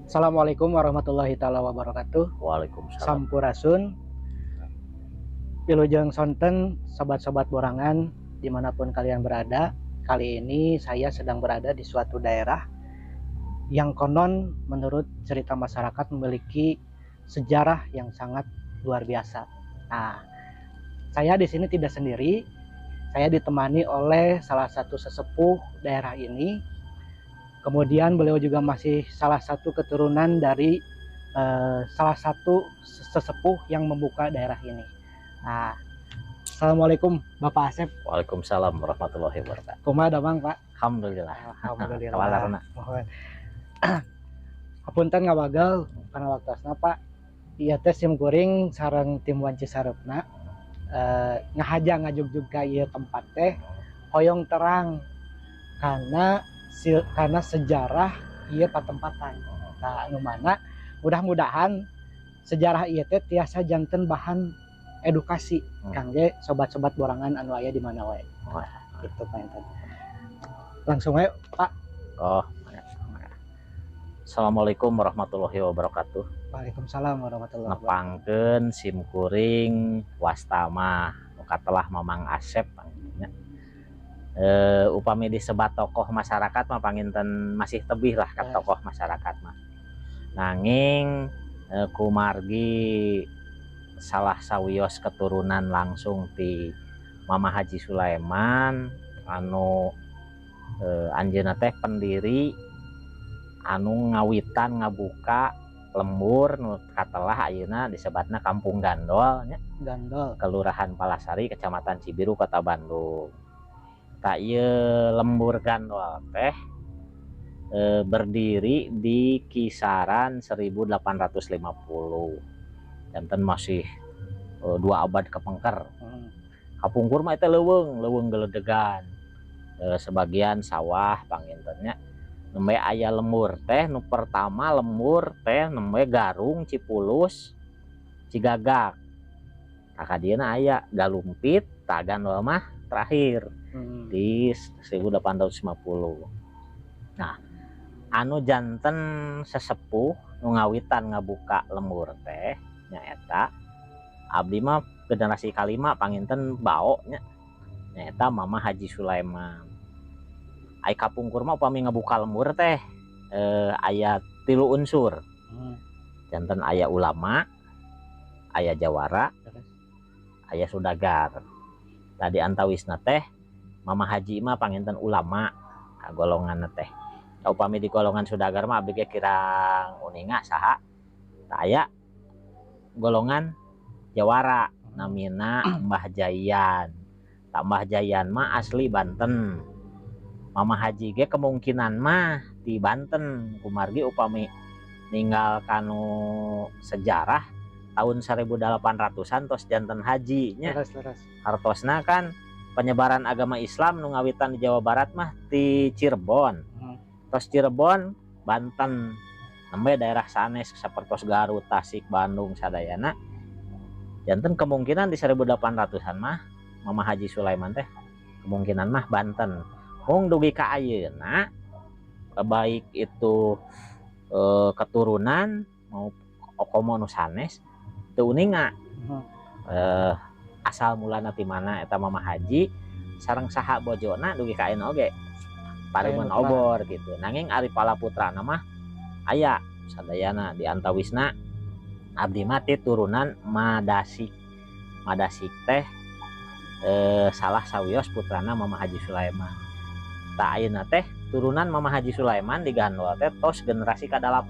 Assalamualaikum warahmatullahi taala wabarakatuh. Waalaikumsalam. Sampurasun. Wilujeng sonten, sobat-sobat borangan dimanapun kalian berada. Kali ini saya sedang berada di suatu daerah yang konon menurut cerita masyarakat memiliki sejarah yang sangat luar biasa. Nah, saya di sini tidak sendiri. Saya ditemani oleh salah satu sesepuh daerah ini. Kemudian beliau juga masih salah satu keturunan dari salah satu sesepuh yang membuka daerah ini. Nah, assalamualaikum, Bapak Asep. Waalaikumsalam warahmatullahi wabarakatuh. Kumaha damang, Pak? Alhamdulillah. Alhamdulillah. Kawalarna. Mohon. Hapunten ngawagel kana waktosna, Pak. Ieu teh sim kuring sareng tim Wanci Sareupna ngahaja ngajugjug ka ieu tempat teh hoyong terang karena sejarah ieu patempatan. Nah, anu mana mudah-mudahan sejarah ieu teh tiasa janten bahan edukasi kangge sobat-sobat borangan anu aya di mana wae. Wah. Gitu, Pak Enten. Langsung aja, Pak. Oh. Assalamualaikum warahmatullahi wabarakatuh. Waalaikumsalam warahmatullahi wabarakatuh. Nepangkeun sim kuring, wasta mah nu katelah Mamang Asep nya. Upami disebat tokoh masyarakat mah panginten masih tebih lah ka tokoh masyarakat mah. Nanging kumargi salah sawios keturunan langsung ti Mama Haji Sulaiman anu anjeunna teh pendiri anu ngawitan ngabuka lembur nu katelah ayeuna disebatna Kampung Gandol nya. Gandol. Kelurahan Palasari, Kecamatan Cibiru, Kota Bandung. Tah, ieu lembur Gandol teh berdiri di kisaran 1850. Janten masih 2 abad kepengker. Kapungkur mah itu leuweung, leuweung geledegan. Sebagian sawah panginten nya. Nembe aya lembur teh nu pertama, lembur teh nembe Garung, Cipulus, Cigagak. Tah, kadieuna aya Galumpit, tah Gandol mah terakhir di 1850. Nah, anu janten sesepuh nu ngawitan ngabuka lembur teh nyaeta abdi mah generasi kalima, panginten bao nya, nyaeta Mama Haji Sulaiman. Ai kapungkur mah upami ngabuka lembur teh aya tilu unsur. Janten aya ulama, aya jawara, Terus? Aya sudagar. Tadi antawisna teh Mama Haji mah panginten ulama golongan teh. Upami di golongan sudagar mah abdi ge kirang uninga saha. Tah, aya golongan jawara namina Mbah Jayan. Tah, Mbah Jayan mah asli Banten. Mama Haji ge kemungkinan mah di Banten, kumargi upami ninggal kanu sejarah tahun 1800-an tos janten haji nya. Leres, leres. Hartosna kan penyebaran agama Islam nu ngawitan di Jawa Barat mah di Cirebon. Tos Cirebon, Banten, nembe daerah sanes sapertos Garut, Tasik, Bandung sadayana. Janten kemungkinan di 1800-an mah Mama Haji Sulaiman teh kemungkinan mah Banten. Mung dugi ka ayeuna baik itu keturunan mau komo nu sanes teu uninga asal mulana ti mana eta Mama Haji sareng saha bojona, dugi ka ayeuna oge pareman Aya nu terang. Obor gitu. Nanging ari pala putrana mah aya sadayana, di antawisna abdi mah ti turunan Madasik. Madasik teh salah sawios putrana Mama Haji Sulaiman. Tah, ayeuna teh turunan Mama Haji Sulaiman di Gandol teh tos generasi ka-8.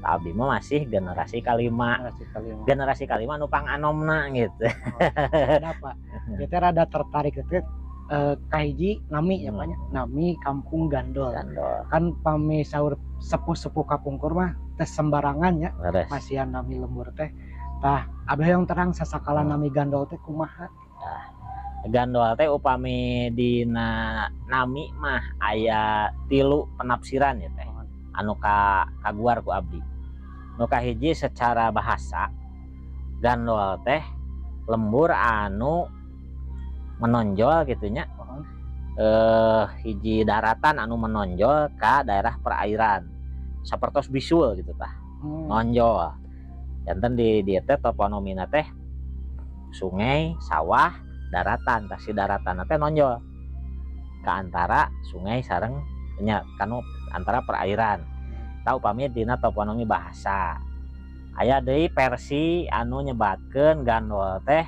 Tah, abdi mah masih generasi kalima. Generasi kalima. Generasi kalima nu panganomna gitu. Ada apa? Kita rada tertarik itu kahiji nami ya, Pak nya. Nami Kampung Gandol. Gandol. Kan pami saur sepuh-sepuh kapungkur mah teh sembarangan ya masihan nami lembur teh. Tah, abdi hoyong terang sasakala nami Gandol teh kumaha? Gandol teh upami dina nami mah aya tilu penafsiran ya teh anu ka kaguar ku abdi. Nu kahiji, secara bahasa gandol teh lembur anu menonjol gitu nya, hiji daratan anu menonjol ke daerah perairan. Sapertos bisul gitu tah. Nonjol. Janten di dieu teh toponomina teh sungai, sawah, daratan. Tah, si daratan teh nonjol ke antara sungai sareng nya kanu antara perairan. Tah, upami dina toponomi bahasa aya deui versi anu nyebatkeun gandol teh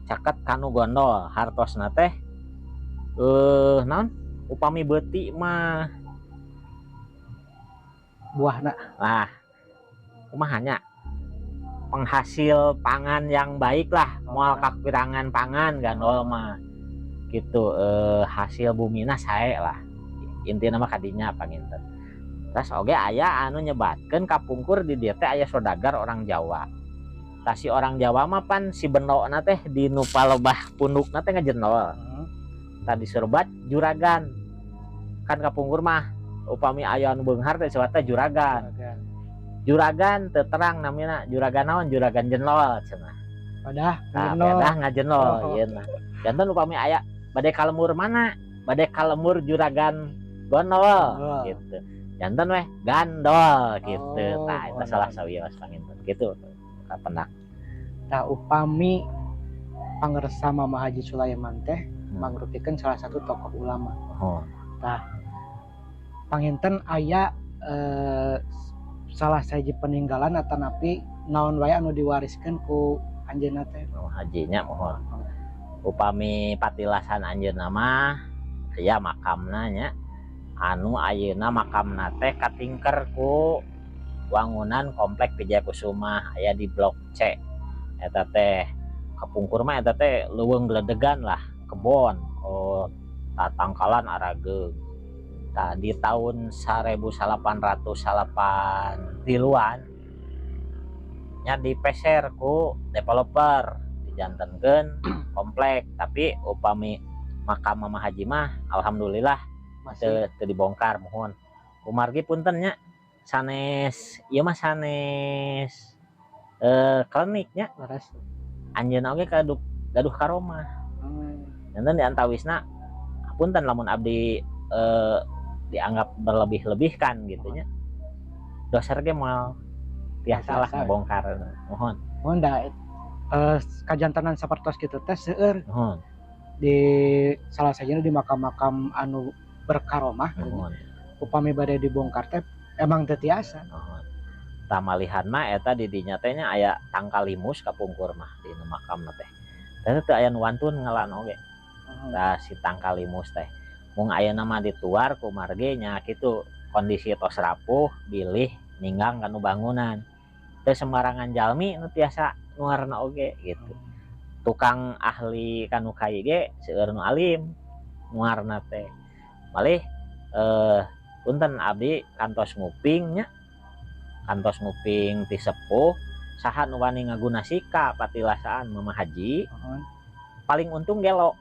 caket kanu gondol, hartosna teh naon, upami beuti mah Buahna. Lah, kumaha nya, penghasil pangan yang baik lah, moal kakurangan pangan gandol mah gitu, hasil bumina sae lah, intina mah kadinya panginten. Terus oge aya anu nyebatkeun kapungkur di dieu teh aya saudagar orang Jawa. Tah, si orang Jawa mah pan si bendona teh di nu palebah pundukna teh ngejendol. Tah, diserbat juragan. Kan kapungkur mah upami aya anu beunghar teh disebutna juragan. Juragan. Juragan teu terang namina juragan naon, juragan jendol cenah. Padah Nah, ngejendol. Pedah ngajendol ieu mah. Janten upami aya bade ka lembur mana? Bade ka lembur juragan gondol gitu. Janten weh gandol gitu. Tah, eta salah sawios panginten gitu. Kapendak. Tah, upami pangersa Mama Haji Sulaiman teh mangrupikeun salah satu tokoh ulama. Tah, panginten aya salah sahiji peninggalan atanapi naon wae anu diwariskeun ku anjeunna teh? Mama Haji nya, muhun. Upami patilasan anjeunna mah aya makamna nya, anu ayeuna makamna teh katingker ku wangunan Komplek Wijaya Kusuma, aya di Blok C. Eta teh kapungkur mah eta teh leuweung geledegan lah, kebon, oh, tatangkalan arageung. Tah, di tahun 1883-an nya dipeser ku developer, dijantenkeun komplek. Tapi upami makam Mama Haji mah alhamdulillah Masih teu dibongkar, muhun. Kumargi punten nya, sanes ieu mah, sanes klinik nya. Anjeunna oge gaduh gaduh karomah. Janten di antawisna, punten lamun abdi dianggap berlebih-lebihkan gitu nya, doser ge moal tiasa lah Tiasa. Ngebongkar, muhun. Muhun, da kajantenan sapertos kitu teh seueur di salah sahijina di makam-makam anu berkaromah gitu nya. Upami bade dibongkar teh emang teu tiasa. Muhun. Tah, malihan mah eta di dinya teh nya aya tangkal limus kapungkur mah di nu makamna teh. Teh teu aya nu wantun ngalan oge. Tah, si tangkal limus teh mung ayeuna mah dituar kumargi nya kitu, kondisi tos rapuh bilih ninggang kanu bangunan. Teu sembarangan jalmi nu tiasa nuarna oge gitu. Tukang ahli kanu kai ge seueur nu alim nuarna teh. Malih punten, abdi kantos nguping nya, kantos nguping ti sepuh, saha nu wani ngaguna sika patilasaan Mama Haji paling untung gelo.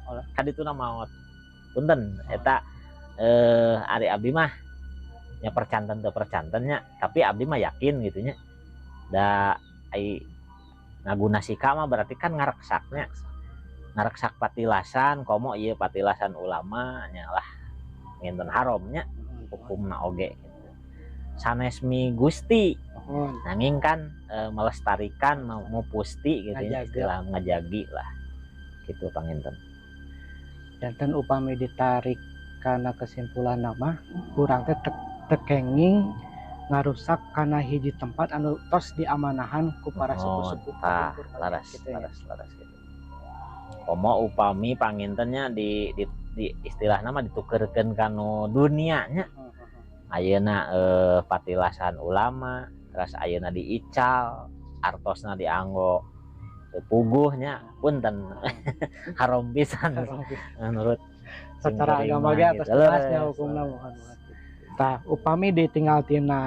Olah. Kadituna maot. Punten eta ari abdi mah nya percanten teu percanten nya, tapi abdi mah yakin gitu nya. Da ai ngaguna sika mah berarti kan ngareksaknya, ngareksak patilasan, komo ieu patilasan ulama nya lah, nginten haram nya hukumna oge gitu. Sanes mi Gusti nanging kan melestarikan, mau pusti gitu ya, Ngajaga. Istilah ngajagi lah gitu panginten. Janten upami ditarik karena kesimpulan nama kurang teh teu kenging ngarusak kana hiji tempat anu tos diamanahan ku para sepuh-sepuh kapungkur Laras. Gitu ya. Laras, laras gitu. Komo upami panginten nya di istilah nama ditukerkeun kanu dunia nya, ayeuna patilasan ulama terus ayeuna diical, artosna dianggo teu puguh nya, punten, haram pisan menurut Secara sim kuring agama mah ge atas gitu. jelasnya Leres, hukumna. Leres. Muhun, muhun. Tah, upami ditinggal tina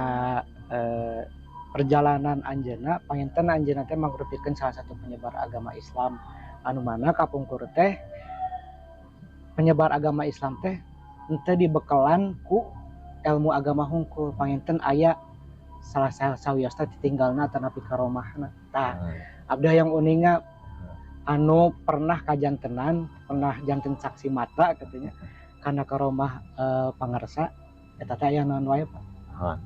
perjalanan anjeunna, panginten anjeunna teh mangrupikeun salah satu penyebar agama Islam anu mana kapungkur teh penyebar agama Islam teh henteu dibekelan ku ilmu agama hungkul. Panginten aya salah sawiosna ditinggalna atanapi karomahna. Tah, abdi hayang uninga anu pernah kajantenan, pernah janten saksi mata katanya karena karomah pangersa eta teh aya naon wae, Pak? Muhun.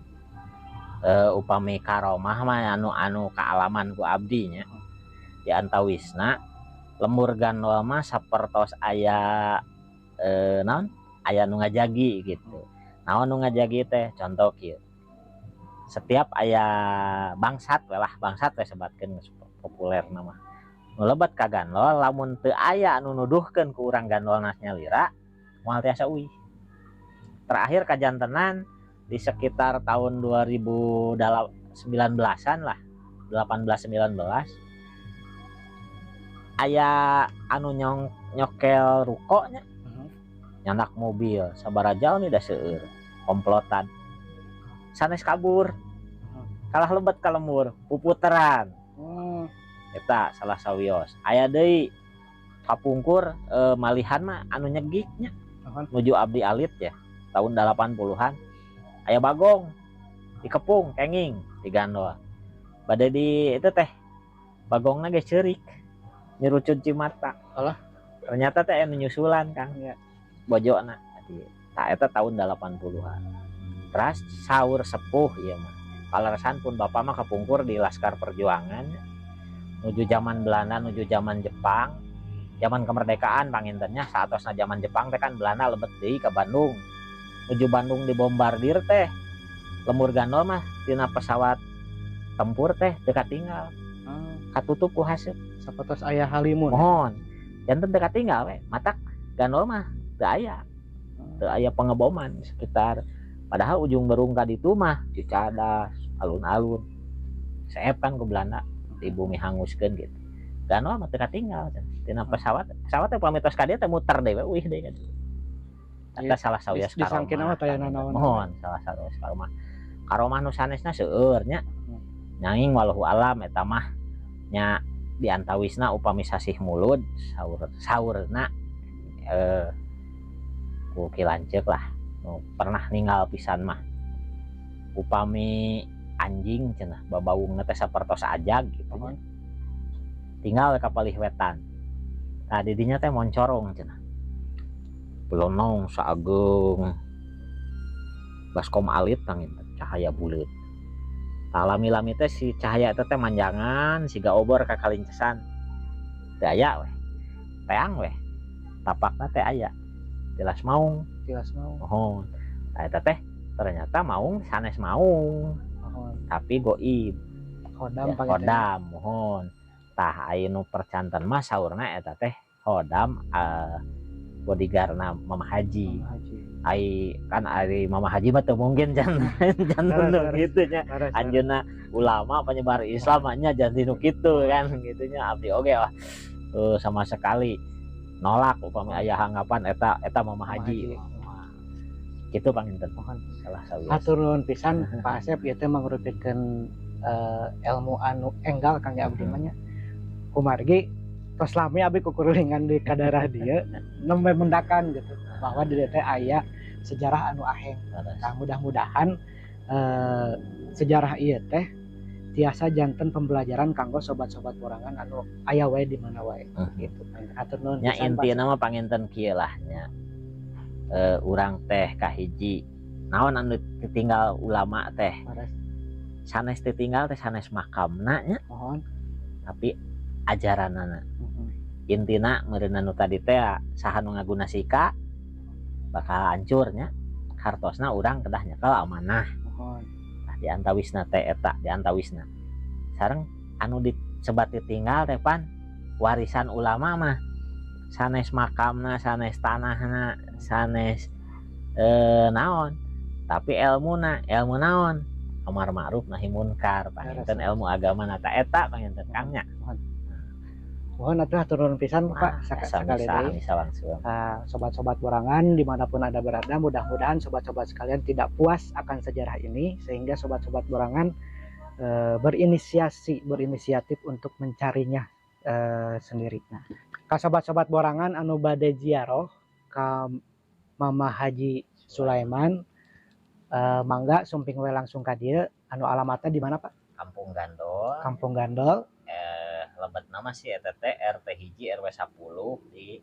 Upami karomah mah anu anu kaalaman ku abdi nya, di antawisna lembur gandol mah sapertos aya naon, aya nu ngajagi gitu. Naon nu ngajagi teh? Contoh kieu, setiap aya bangsat we lah, bangsat we sebatkeun populer nama, nu lebet ka gandol, lamun teu aya anu nuduhkeun ku urang gandolna nyalira, moal tiasa uih. Terakhir kajantenan di sekitar tahun 2019-an lah, 18 19, aya anu nyong nyokel ruko nya, nyandak mobil sabaraha jalmi da seueur komplotan sanes kabur, kalah lebet ka lembur puputeran. Eta salah sawios. Aya deui kapungkur, malihan mah anu nyegik nya, nuju abdi alit ya, tahun 80-an, aya bagong dikepung kenging digandol, bade di itu teh bagongna geus ceurik, nyerucut cimata. Alah. Ternyata teh anu nyusulan, Kang, bojona. Tah, eta tahun 80-an. Terus saur sepuh ieu mah, kaleresan pun bapak mah kapungkur di Laskar Perjuangan, nuju zaman Belanda, nuju zaman Jepang, zaman kemerdekaan panginten nya. Saatosna zaman Jepang teh kan Belanda lebet deui ka Bandung, nuju Bandung dibombardir teh lembur gandol mah tina pesawat tempur teh teu katinggal, katutup ku haseup. Sapertos aya halimun. Muhun, janten teu katinggal we, matak gandol mah teu aya, teu aya pengeboman di sekitar. Padahal Ujung Berung ka ditu mah Cicadas, alun-alun seep kan ku Belanda di bumi hanguskeun gitu. Gandol mah teu katinggal tina pesawat. Pesawat teh pami tos ka dieu teh muter deui we, uih deui ka ditu. Eta salah sawios Disangkina karomah. Mah taya nanaon. Muhun, salah sawios karomah. Karomah nu sanesna seueur nya, nanging wallahu alam eta mah nya, di antawisna upami sasih Mulud saur saurna ku Ki Lanceuk lah nu pernah ninggal pisan mah, upami anjing cenah babaungna teh sapertos ajag gitu nya, tinggal ka palih wetan. Tah, di dinya teh moncorong cenah, belonong saageng baskom alit panginten, cahaya buleut. Tah, lami-lami teh si cahaya eta teh manjangan siga obor ka kalincesan, teu aya weh, teang weh, tapakna teh aya tilas maung. Tilas maung. Muhun. Tah, eta teh ternyata maung sanes maung, tapi goib. Khodam ya, panginten. Khodam, muhun. Tah, aya nu percanten mah saurna eta teh khodam bodyguardna Mama Haji. Mama Haji. Ai kan ari Mama Haji mah teu mungkin jan jan nu kitu nya. Leres, leres. Anjeunna ulama penyebar Islam nya, jangan nu kitu kan gitu nya. Abdi oge wah sama sekali nolak upami aya hanggapan eta eta Mama Mama Haji. Haji. Wah, kitu panginten. Muhun. Salah sawios. Hatur nuhun pisan, Pak Asep, ieu teh mangrupikeun ilmu anu enggal, Kang, ya, abdi mah nya. Kumargi tos lami abdi kukurulingan di ka daerah dieu, nembe mendakan gitu bahwa di dieu teh aya sejarah anu aheng. Nah, mudah-mudahan sejarah ieu teh tiasa janten pembelajaran kanggo sobat-sobat borangan anu aya wae di mana wae gitu. Hatur nuhun Nya. pisan, Pak. Intina mah panginten kieu lah nya, urang teh kahiji naon anu ditinggal ulama teh, sanes ditinggal teh sanes makamna nya, tapi ajaranana. Intina meureunna nu tadi teh, saha nu ngaguna sika bakal hancur nya hartosna, urang kedah nyekel amanah. Nah, di antawisna teh eta, di antawisna sareng anu disebat ditinggal teh pan warisan ulama mah sanes makamna, sanes tanahna, sanes naon, tapi ilmuna. Ilmu naon? Amar ma'ruf nahi munkar panginten, ilmu agama na ta eta panginten, Kang, nya. Muhun atuh, hatur nuhun pisan, Pak, Sami sakali deui. Sami sawangsul. Nah, sobat-sobat borangan dimanapun Anda berada, mudah-mudahan sobat-sobat sekalian tidak puas akan sejarah ini, sehingga sobat-sobat borangan berinisiasi, berinisiatif untuk mencarinya sendiri. Nah, ka sobat-sobat borangan anu bade ziarah ka Mama Haji Sulaiman, mangga sumping we langsung ka dieu, anu alamatnya di mana, Pak? Kampung Gandol. Kampung Gandol. Lebet nama sih eta teh RT 1 RW 10 di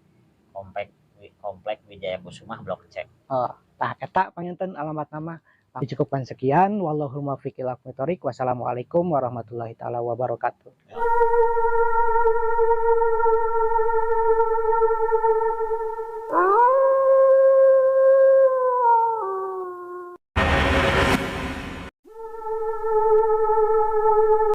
komplek Komplek Wijaya Kusumah Blok C. Oh, tah eta panginten alamat nama. Dicukupkan sekian. Wallahul muwaffiq ila aqwamit thoriq. Wassalamualaikum warahmatullahi taala wabarakatuh. Ya.